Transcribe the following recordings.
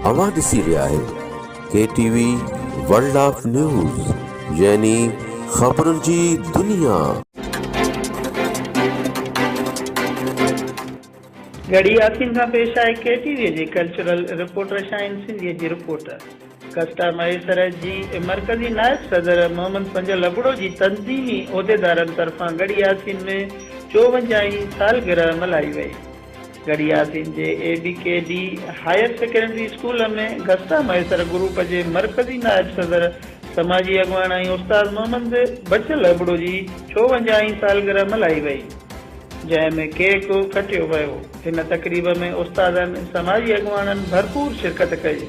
اوهان ڏسي رهيا آهيو K T V world of news يعني خبرن جي دنيا. ڳڙهي ياسين کان پيش آهي ڪي ٽي وي جي ڪلچرل رپورٽر شاهين سنڌيء جي رپورٽ. گسٽا مهيسر جي مرڪزي نائب صدر محمد پنجل ابڙو جي تنظيمي عهديدارن طرفان ڳڙهي ياسين ۾ چوونجاهين سالگرهه ملهائي وئي. ڳڙهي ياسين جي A B K D higher secondary school ۾ گسٽا Mahesar group جي مرڪزي نائب صدر، سماجي اڳواڻ ۽ استاد محمد بچل ابڙو جي چوونجاهين سالگرهه ملهائي وئي. جنهن ۾ ڪيڪ ڪٽيو ويو. هن تقريب ۾ استادن، سماجي اڳواڻن ڀرپور شرڪت ڪئي.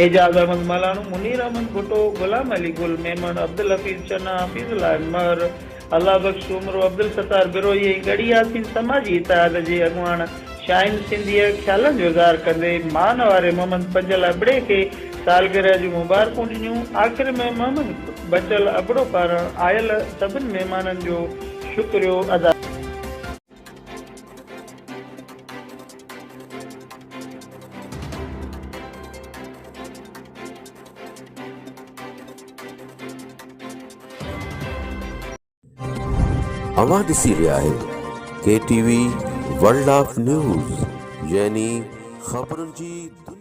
اعجاز احمد ملاڻو، منير احمد ڀٽو، غلام علي گل ميمڻ، عبدالحفيظ چنا، حفيظ الله مهر، الله بخش سومرو، عبدالستار بروهي ۽ ڳڙهي ياسين سماجي اتحاد جي اڳواڻ شاهين سنڌيء خيالن جو اظهار ڪندي مان واري محمد پنجل ابڙي کي سالگرهه جون مبارڪون ڏنيون. آخر ۾ محمد بچل ابڙو پاران آيل سڀن مهمانن جو شڪريو ادا. اوهان ڏسي رهيا آهيو K T V world of news يعني خبرن جي دنيا.